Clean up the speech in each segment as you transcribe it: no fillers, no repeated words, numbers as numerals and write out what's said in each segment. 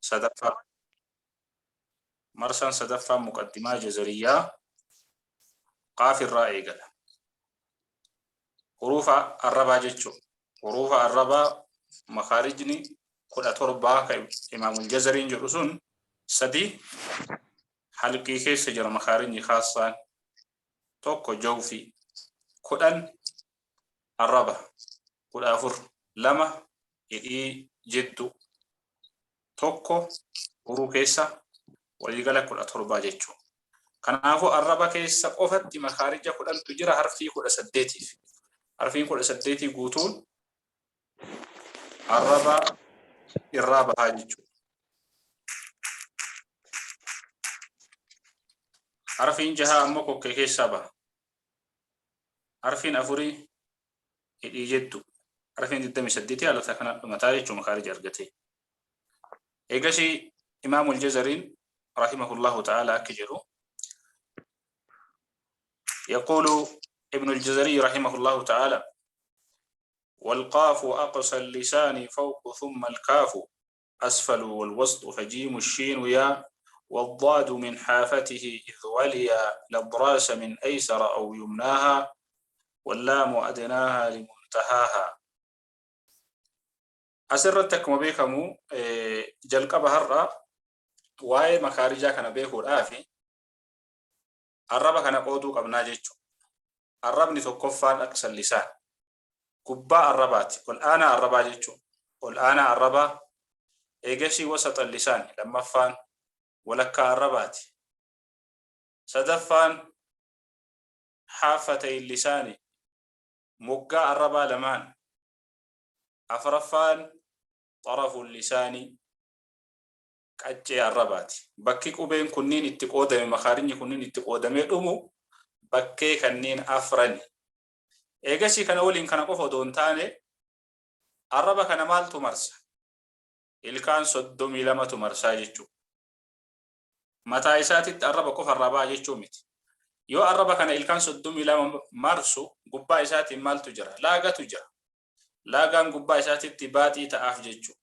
Sadaffaa, marsaan sadaffaa muqaddimaa jazariyyaa qaaf irraa eegala. Hurufa arrabaa jechuudha. Hurufa arrabaa makaarijni 17 ka Imaamul Jazariin jedhu sun sadi halqii keessa jira makaarijni khaassaan, tokko jawfi, 10 arraba, 14 lama hidhii jiddu, tokko uruu keessa, waliigala 17 jechuudha. Kanaafuu arraba keessa qofatti makaarija 10tu jira harfii 18f. Harfiin 18 guutuun arraba irraa bahaa jechuudha. Harfiin jahaa ammoo kokkee keessaa baha. Harfiin afurii hidhii jettu. Harfiin 28 haalota kana dhumataa jechuudha makaarija argatee. Eegasii Imaamul Jazariin rahimahullahu ta'ala akka jedhu, يقول ابن الجزري رحمه الله تعالى: والقاف أقصى اللسان فوق ثم الكاف أسفل والوسط فجيم الشين يا والضاد من حافته إذ وليا الأضراس من أيسر أو يمناها واللام أدناها لمنتهاها. Asirratti akkuma beekamu jalqaba har'a waa'ee makaarijaa kana beekuudhaaf arraba kana qooduu qabnaa jechuudha. Arrabni tokkoffaan aqsal lisaan gubbaa arrabaati, ol aanaa arrabaa jechuudha. Ol aanaa arrabaa, eegasii wasaxa lisaan lammaffaan walakkaa arrabaati. Sadaffaan haafatay lisaani moggaa arrabaa lamaan. Afraffaan xarafu lisaani qaccee arrabaati. Bakki qubeen kunniin itti qoodame, makaarinyi kunniin itti qoodamee dhumu bakkee kanneen afrani. Eegasii kana waliin kana qofa odoo hin taane arraba kana maaltu marsa? Ilkaan 32tu marsaa jechuudha. Mataa isaatitti arraba qofa irraa ba'a jechuu miti. Yoo arraba kana ilkaan 32 marsu gubbaa isaatiin maaltu jira? Laagatu jira. Laagaan gubbaa isaatitti baaxii ta'aaf jechuudha.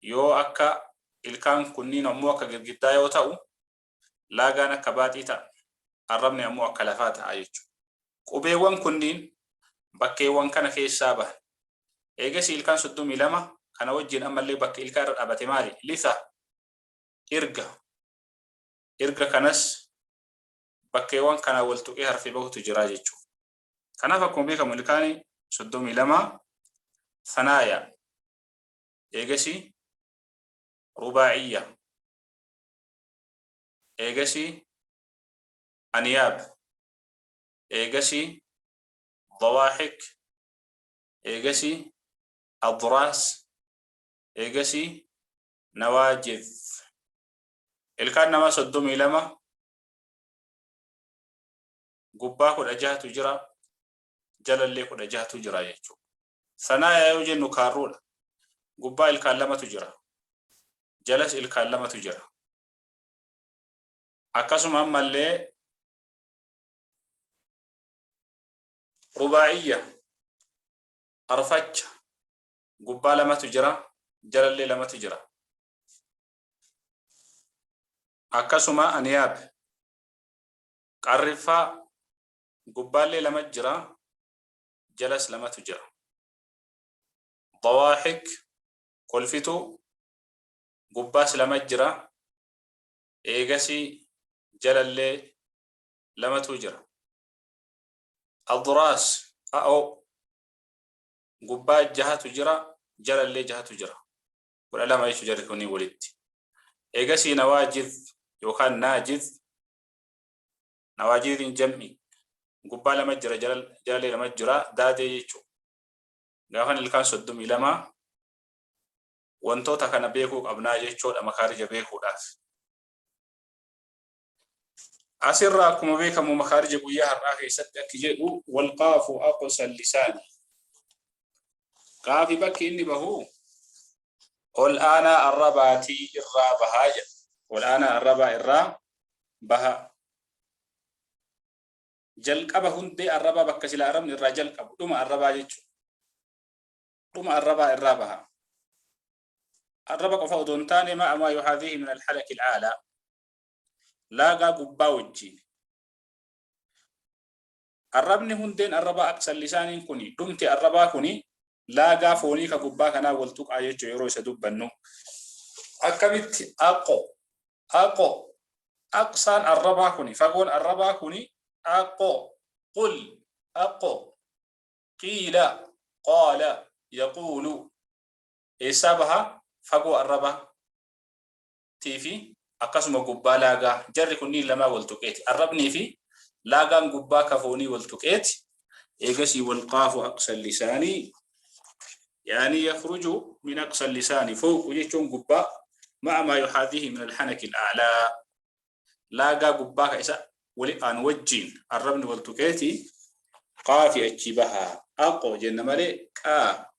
Yoo akka ilkaan kunniin ammoo akka girgiddaa yoo ta'u, laagaan akka baaxii ta'a. Arrabni ammoo akka lafaa ta'a jechuudha. Qubeewwan kunniin bakkeewwan kana keessaa bahan. Eegasii ilkaan 32 kana wajjin ammallee bakki ilkaa irra dhaabate maali? Lifa, irga. Irga kanas bakkeewwan kana wal tuqee harfi bahutu jira jechuudha. Kanaaf akkuma beekamu ilkaan 32 sanaaya, eegasii rubaa'iyya, eegasii aniyaab, eegasii dawaahik, eegasii adraas, eegasii nawaajid. Ilkaan namaa 32 gubbaa 16tu jira, jalallee 16tu jira jechuudha. Sanaayaa yoo jennu kaarruudha. Gubbaa ilkaan lamatu jira. Jalas ilkaan lamatu jira. Akkasuma ammallee rubaa'iyya arfacha gubbaa lamatu jira, jalallee lamatu jira. Akkasuma aniyaab Qarriffaa gubbaallee lama jira, jalas lamatu jira. Dawaahik kolfituu gubbaas lama jira, eegasii jalallee lamatu jira. Adraas a'oo gubbaa jahatu jira, jalallee jahatu jira. 12 jechuu jarri kunniin walitti. Eegasii nawaajid yookaan naajid, nawaajidiin jam'i, gubbaa lama jira, jalallee lama jira, daadee jechuu. Gaafan ilkaan 32 wantoota kana beekuu qabnaa jechuudha makaarija beekuudhaaf. Asirraa akkuma beekamu makaarija guyyaa har'aa keessatti akki jedhu, walqaafu aqsa lisaani. Qaafi bakki inni bahu ol aanaa arrabaatii irraa bahaa jedha. Ol aanaa arrabaa irraa baha. Jalqaba hundee arrabaa bakka sila arrabni irraa jalqabu dhuma arrabaa jechuudha. Dhuma arrabaa irraa baha. Arraba qofa odoo hin taane, ma'a maa yuhaadhihi min alhalaki al'aalaa, laagaa gubbaa wajjiin. Arrabni hundeen arrabaa aqsal lisaaniin kuni, dhumti arrabaa kuni laagaa foonii ka gubbaa kanaa wal tuqaa jechuu yeroo isa dubbannu. Akkamitti? Aqo, aqo, aqsaan arrabaa kuni, fagoon arrabaa kuni, aqo, qul, aqo, qiila, qaala, yaquulu, eessaa baha? Fagoo arrabaa tii fi akkasuma gubbaa laagaa, jarri kunniin lamaa wal tuqeeti. Arrabnii fi laagaan gubbaa kafoonii wal tuqeeti. Eegasii walqaafu aqsa lisaanii, yaani yakhruju min aqsa lisaani, fawqu jechuun gubbaa, ma'a maa yuhaadhihi min alhanaki al'aalaa, laagaa gubbaa ka isa wali aanu wajjiin arrabni wal tuqeeti qaafi achi baha. Aqo jenna malee qaa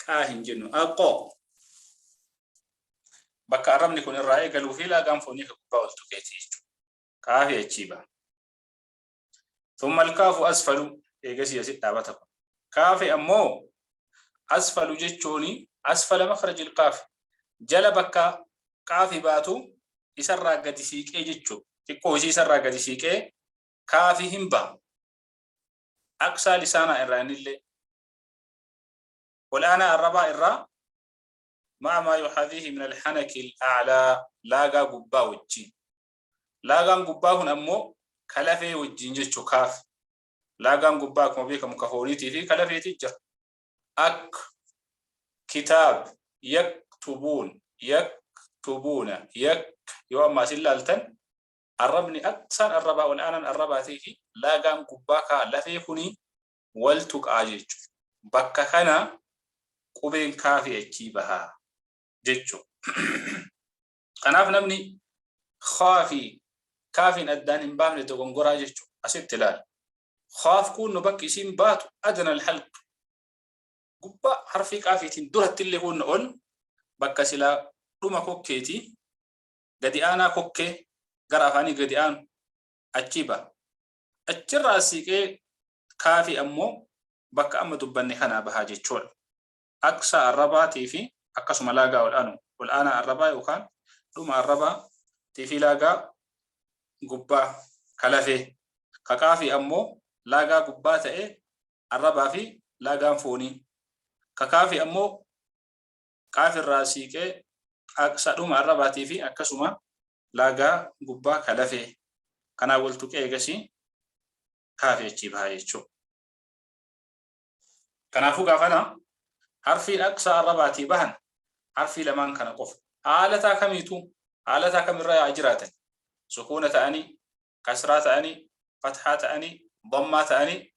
qaa hin jennu. Aqo, bakka arrabni kun irraa eegaluu fi laagaan foonii ka gubbaa wal tuqeeti jechuudha. Qaafi achii baha. Thumma alkaafu asfalu, eegasii asitti dhaabata kun. Kaafi ammoo asfalu jechuun asfala makhraj alkaafi, jala bakka qaafi baatu isarraa gadi siiqee jechuudha. Xiqqoo isii isarraa gadi siiqee kaafi hin baha. Aqsaa lisaanaa irraa innillee ol'aanaa arrabaa irraa, ma'a maa yuhaadhihi min alhanaki al'a'laa, laagaa gubbaa wajjiin. Laagaan gubbaa kun ammoo kalafee wajjiin jechuu kaaf. Laagaan gubbaa akkuma beekamu ka fooniitii fi kalafeetii jira. Ak, kitaab, yaktubuun, yaktubuuna, yak, yoo amma asin laaltan arrabni aqsaan arrabaa ol'aanaan arrabaatii fi laagaan gubbaa kaa lafee kuni wal tuqaa jechuudha. Bakka kana qubeen kaafii achii bahaa jechuudha. Kanaaf namni khaa fi kaafiin addaan hin baafne dogongoraa jechuudha. Asitti ilaali. Khaaf kuunno bakki isiin baatu adna alhalq. Gubbaa harfii qaafiitiin duratti illee kuunno ol bakka silaa dhuma kokkeeti, gadi aanaa kokkee gara afaanii gadi aanu achii baha. Achirraa siiqee kaafii ammoo bakka amma dubbanne kanaa bahaa jechuudha. Aqsaa arrabaatii fi akkasuma laagaa ol aanu, ol aanaa arrabaa yookaan dhuma arrabaa fi laagaa gubbaa kalafee. Ka qaafii ammoo laagaa gubbaa ta'ee arrabaa fi laagaan foonii. Ka kaafii ammoo qaafirraa siiqee aqsa dhuma arrabaatii fi akkasuma laagaa gubbaa kalafee kanaan wal tuqee eegasii kaafii achii bahaa jechuudha. Kanaafuu gaafana harfiin aqsaa arrabaatii bahan harfii lamaan kana qofa. Haalataa kamiitu, haalataa kamirra yaa jiraatan, sukuuna ta'anii, kasraa ta'anii, fathaa ta'anii, dammaa ta'anii,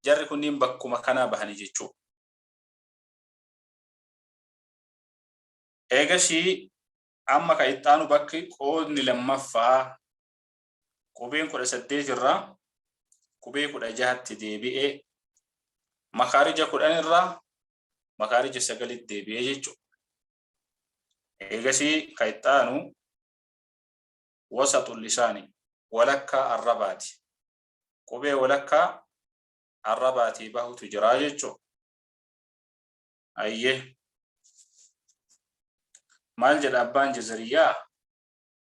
jarri kunniin bakkuma kanaa bahanii jechuudha. Eegasii amma ka ittaanu bakki qoodni lammaffaa qubeen 18 irraa qubee 16tti deebi'ee, makaarija 10 irraa makaarija 9tti deebi'ee jechuudha. Eegasii ka ittaanu wasaxul lisaani, walakkaa arrabaati. Qubee walakkaa arrabaatii bahutu jira jechuudha. Ayyee. Maal jedha abbaan jazariyyaa?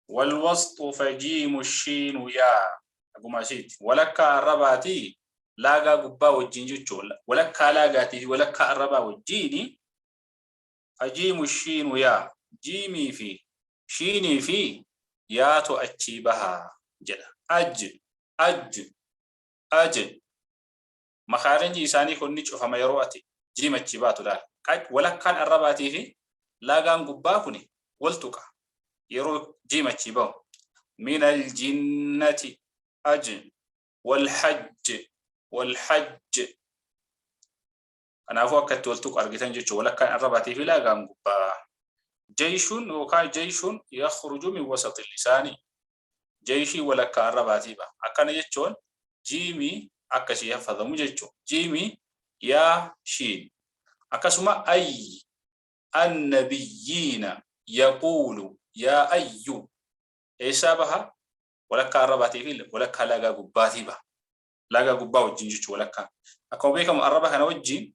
Walwasxu fajiimu shiinu yaa. Akkuma asiiti. Walakkaa arrabaatii laagaa gubbaa wajjin jechuudha. Walakkaa laagaatii fi walakkaa arrabaa wajjiini fajiimu shiinu yaa. Jiimii fi shiinii fi yaatu achii bahaa jedha. Aj, aj, aj. Makaarinji isaanii kun ni cufama yeroo ati jiim achii baatu laal. Walakkaan arrabaatii fi laagaan gubbaa kuni wal tuqa yeroo jiim achii bahu. Min aljinnati, aj, wal hajj, wal hajj. Kanaafuu akka itti wal tuqu argitan jechuudha. Walakkaan arrabaatii fi laagaan gubbaa. Jayshun yookaan jayshun yakhruju min wasati lisaani. Jayshii walakkaa arrabaatii baha. Akkana jechuun jiimii akka ishee haffatamu jechuudha. Jiimii, yaa, shiin. Akkasuma ay, annabiyyiina, yaquulu, yaa ayyu. Eessaa baha? Walakkaa arrabaatii fi walakkaa laagaa gubbaatii baha. Laagaa gubbaa wajjin jechuudha walakkaa. Akkuma beekamu arraba kana wajjin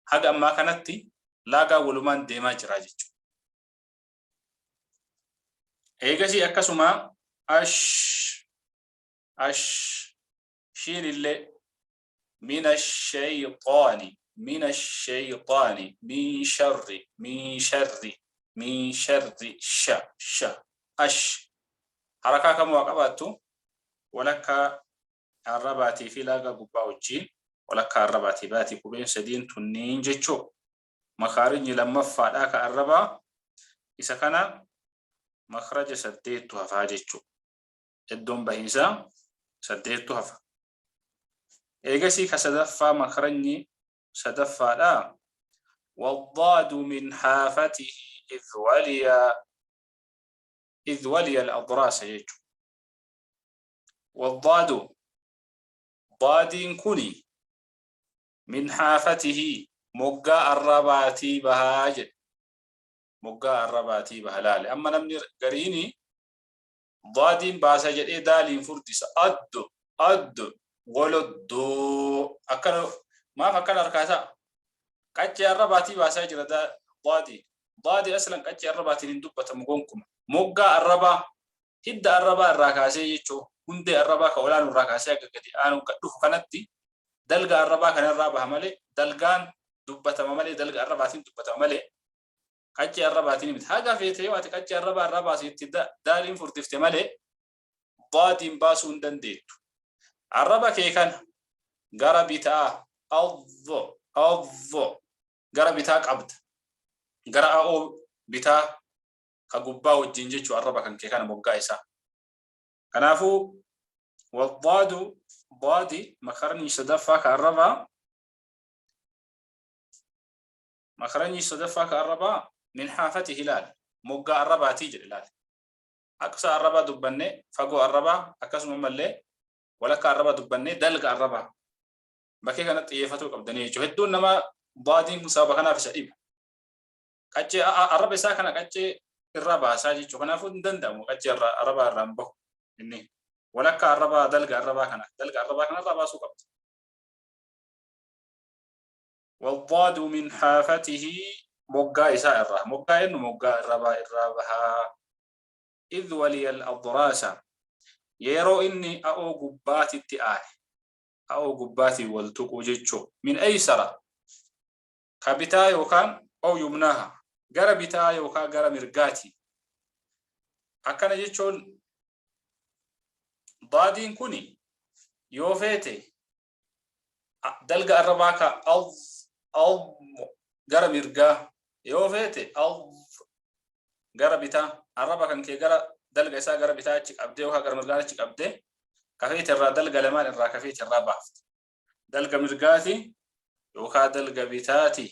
haga ammaa kanatti laagaa walumaan deemaa jira jechuudha. Eegasii akkasuma ash ash shiin illee min ashayxaani min ashayxaani min sharri min sharri min sharri sha sha ash harakaa kamuu haa qabaattu walakkaa arrabaatii fi laagaa gubbaa wajjiin walakkaa arrabaatii baati qubeen sadiin tunniin jechuu makaarijni lammaffaadhaa ka arrabaa isa kana makhraja saddeettu hafaa jechuu iddoon bahiinsaa saddeettu hafa. Eegasii ka sadaffaa makhrajni sadaffaadhaa والضاد من حافته إذ ولي إذ ولي الأضراس jechuu. والضاد ضادين كني من حافته moggaa arrabaatii bahaa jedhe. Moggaa arrabaatii baha laale. Amma namni gariini daadiin baasa jedhee daaliin furdisa. Addu addu goloddoo akkana maaf akkana harkaa ta'a? Qaccee arrabaatii baasaa jira daadii. Daadii aslan qaccee arrabaatiin hin dubbatamu gonkuma. Moggaa arrabaa hidda arrabaa irraa kaasee jechuu hundee arrabaa ka olaanu irraa kaasee akka gadi aanu kan dhufu kanatti dalga arrabaa kanarraa baha malee dalgaan dubbatama malee dalga arrabaatiin dubbatama malee qaccee arrabaatiin miti. Haga feete yoo ati qaccee arrabaa irraa baasetti daaliin furdifte malee daadiin baasuu hin dandeettu. Arraba kee kana gara bitaa adho adho gara bitaa qabda. Gara a'oo bitaa ka gubbaa wajjin jechuu arraba kan kee kana moggaa isaa. Kanaafuu waddaadu daadi makarni sadaffaa ka arrabaa makarni sadaffaa ka arrabaa min haafati hilaal moggaa arrabaatii jedhe laal. Aqsa arrabaa dubbanne fagoo arrabaa akkasuma mallee walakkaa arrabaa dubbanne dalga arrabaa bakkee kanatti xiyyeeffatuu qabdanii jechuudha. Hedduun nama daadiin kun sababa kanaaf isa dhiba. Qaccee arraba isaa kana qaccee irraa baasaa jechuudha. Kanaafuu hin danda'amu qaccee arrabaa irraa hin bahu inni walakkaa arrabaa dalga arrabaa kana dalga arrabaa kanarraa baasuu qabda. والضاد من حافته moggaa isaa irraa moggaa inni moggaa arrabaa irraa bahaa إذ ولي الأضراس yeroo inni a'oo gubbaatitti aane a'oo gubbaatiin wal tuqu jechuu من أيسر ka bitaa yookaan أو يمناها gara bitaa yookaan gara mirgaati. Akkana jechuun daadiin kuni yoo feete dalga arrabaa ka al al gara mirgaa yoo feete al gara bitaa arraba kan kee gara dalga isaa gara bitaa achi qabdee yookaan gara mirgaa achi qabdee kafeete irraa dalga lamaan irraa kafeete irraa baafte. Dalga mirgaati yookaan dalga bitaati.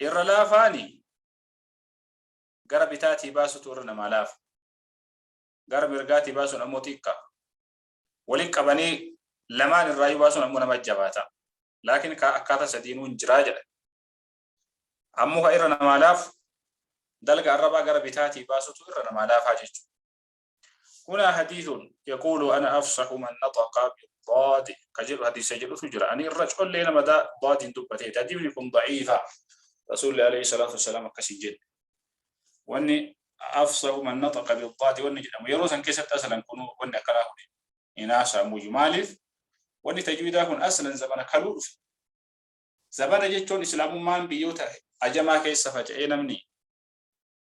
Irra laafaani gara bitaatii baasutu irra namaa laafa. Gara mirgaatii baasuun ammoo xiqqaa. Waliin qabanii lamaan irraayyuu baasuun ammoo nama jabaata. Laakiin akkaataa sadiinuu hin jiraa jedha. Ammoo ka irra namaa laafu dalga arrabaa gara bitaatii baasutu irra namaa laafaa jechuudha. هنا حديث يقول أنا أفصح من نطق بالضاد كجل حديث جل تجرى أني الرجل لنا مدى ضاد دبتي تدبني كن ضعيفة رسول الله عليه الصلاة والسلام كسجل وأني أفصح من نطق بالضاد وأني يروسا كيست أصلا كنو وأني كراه إناسا مجمالف وأني تجويدا كن أصلا زمن كلوف زمن جتون إسلام مان بيوتا أجمع كيس فجأة نمني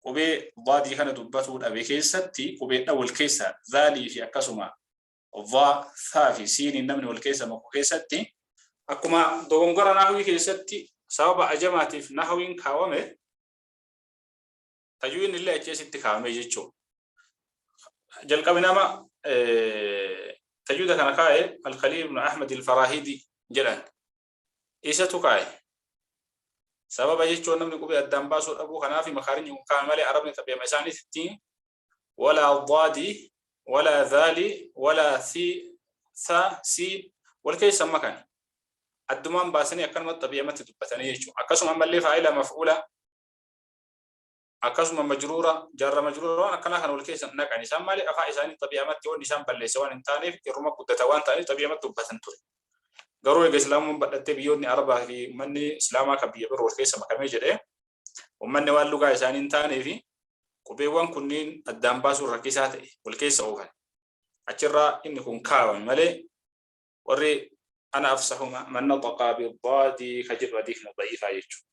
qubee daadii kana dubbatuu dhabe keessatti qubeedha wal keessa zaalii fi akkasuma dhaa thaa fi siiniin namni wal keessa maku keessatti akkuma dogongora nahwii keessatti sababa ajamaatiif nahwiin kaawame tajwiin illee achi asitti kaawame jechuudha. Jalqabi nama tajwiida kana kaa'e Al-Khaliil ibn Ahmad Al-Farahidi jedhan isatu kaa'e. Sababa jechuun namni qubee addaan baasuu dhabuu kanaaf makaarinyi kun kaa'ame malee arabni tapheema isaaniitti walaa daadii walaa dhaalii walaa thaa siin wal keessa makan addumaan baasanii akkanumatti xabi'amatti dubbatanii jechuudha. Akkasuma ammallee faa'ila maf'uula akkasuma majruura jaarra majruura waan akkanaa kana wal keessa naqan isaan malee afaan isaanii xabi'amatti waan isaan balleesse waan hin taaneef irruma guddata waan ta'aniif xabi'amatti dubbatan ture. Garuu egaa islaamummaan badhattee biyyoonni Arabaa fi uummanni islaamaa kan biyya biroo wal keessa makamee jedhee uummanni waan lugaa isaanii hin taanee fi Qubeewwan kunniin addaan baasuun rakkisaa ta'e wal keessa oofan. Achirraa inni kun kaawame malee warri ana afsahu man naxaqaa bidaadii ka jedhu hadiifni da'iifaa jechuudha.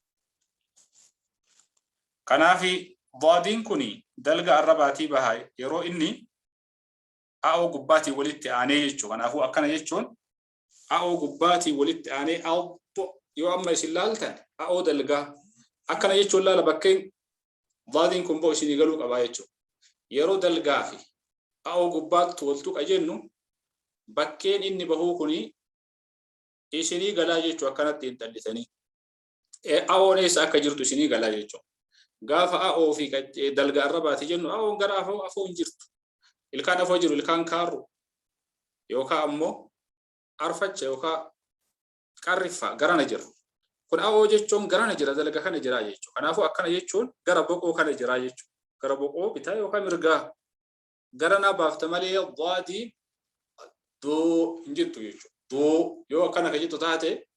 Kanaafi daadiin kun dalga arrabaatii baha yeroo inni a'oo gubbaatii walitti aanee jechuudha. Kanaafuu akkana jechuun a'oo gubbaatii walitti aanee a'oo yoo amma isin laaltan a'oo dalgaa akkana jechuun laala bakkeen daadiin kun ba'u isinii galuu qabaa jechuudha. Yeroo dalgaa fi a'oo gubbaatti wal tuqa jennu bakkeen inni bahuu kuni isinii galaa jechuudha akkanatti hin xallisanii. A'oon eessa akka jirtu isinii galaa jechuudha. Gaafa a'oo fi dalga arrabaati jennu a'oon gara afoo afoo hin jirtu. Ilkaan afoo jiru ilkaan kaarru yookaan ammoo arfacha yookaan qarriffa garana jira. Kun a'oo jechuun garana jira dalga kana jira jechuudha. Kanaafuu akkana jechuun gara boqoo kana jira jechuudha. Gara boqoo bitaa yookaan mirgaa garanaa baafta malee daadiin doo hin jettu jechuudha. Doo yoo akkana ka jettu taate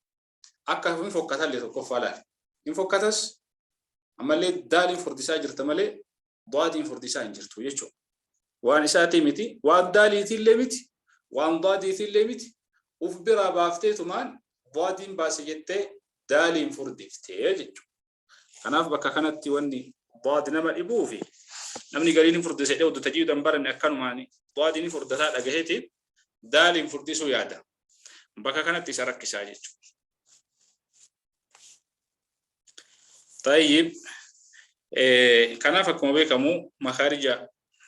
akka hin fokkatallee tokkoffaa laali. Hin fokkatas ammallee daaliin furdisaa jirta malee daadiin furdisaa hin jirtu jechuudha. Waan isaatii miti, waan daaliitiillee miti, waan daadiitiillee miti. Uf biraa baafteetumaan daadiin baase jettee daaliin furdiftee jechuudha. Kanaaf bakka kanatti wanni daadi nama dhibuu fi namni gariin hin furdise jedhee oduu tajiidan baranne akkanumaan daadiin hin furdataa dhagaheeti daaliin furdisuu yaada. Bakka kanatti isa rakkisaa jechuudha. Tayyib kanaaf akkuma beekamu makaarija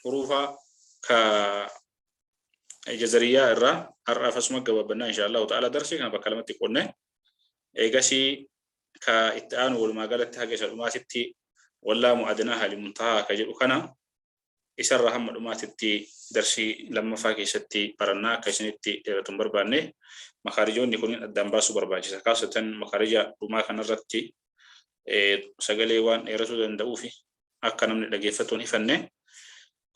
huruufaa ka jazariyyaa irraa har'aaf asuma gabaabannaa insha Allahu ta'ala darsii kana bakka lamatti qoodne eegasii ka itti aanu walumaa galatti haga isa dhumaatitti wallaamu adnaaha limuntahaa ka jedhu kana isarraa hamma dhumaatitti darsii lammaffaa keessatti barannaa akka isinitti dheeratu hin barbaanne makaarijoonni kunniin addaan baasuu barbaachisa kaasatan makaarija dhumaa kanarratti sagalee waan dheeratuu danda'uufi akka namni dhageeffatu hin hifanne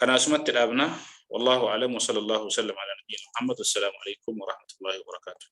kanaasumatti dhaabna. Wallahu a'lam wa sallallahu wasallam ala nabiyina Muhammad. Wassalaamu alaikum wa rahmatullahi wa barakatuh.